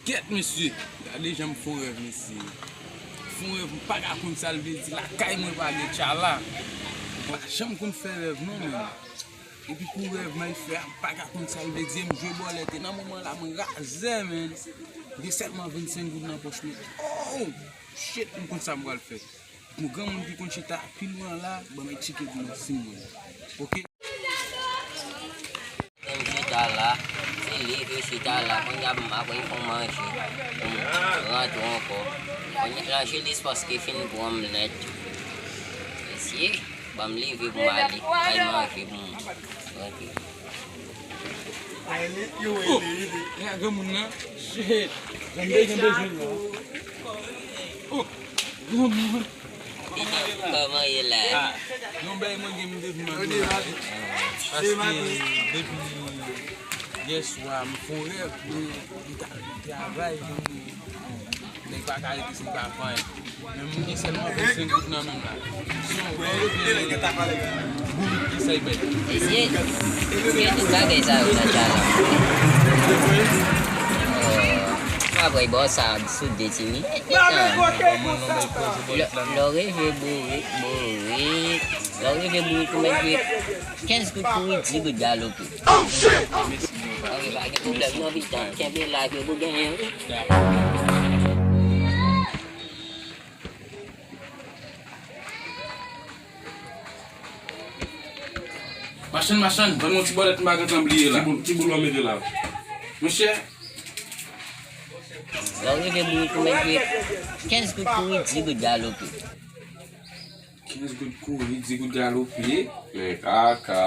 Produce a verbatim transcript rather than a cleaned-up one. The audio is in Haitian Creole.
Kèt, mesye! Gade jan m fè yon rèv, mesye. Fè yon rèv, m pa ka konn sa l vle di. Lakay mwen pa gen tchala. M pa janm konn fè rèv, non, menm. Epi pou rèv mwen fè a, m pa ka konn sa l vle di. M jwe bòlèt. E nan moman la, mwen razè, menm. M gen sèlman vennsenk goud nan pòch mwen. Oh! Shit, m konn sa m pral fè. Pou granmoun ki konn chita pi lwen la, ban m etike pou mwen, si mwen. Oke? Mwen chita la, se leve chita la, kounye a m ap fè manje, pou m rantre ankò. Kounye a Lanjelis paske fin pran m nèt. Mesye, ban m leve pou m ale, bay manje pou m rantre. Oh, e a granmoun nan? Shit, jan m te gen bezwen nan. Oh, granmoun. Kòman ye la? Ah, yon bèy mwen gen m depi maten la. Paske depi yè swa m fè yon rèv, mwen m t al travay, mwen nèg pa ka rete si l pa fè anyen. Men m gen sèlman vennsenk goud nan men m la. So, mwen rete bourik ki sa y bay. Mesye, mesye, tout bagay sa yo nan tchala. Oh, m ap bay bò sa sou de ti minit. Lè, lè w rive bourik, bourik. Lè w rive bourik, ou mèt jwe kenz goud kouri, dis goud galope. Anvi pa gen pwoblèm, non, Vitan. Kenbe la, ke pou genyen, wi. Machann, machann, ban m yon ti bòlèt, m pa gentan bliye la. Ti boul, ti boul, mwen mete la. Monchè. Lè w rive bourik, ou mèt jwe kenz goud kouri, dis goud galope. Kenz goud kouri, dis goud galope. Men kaka.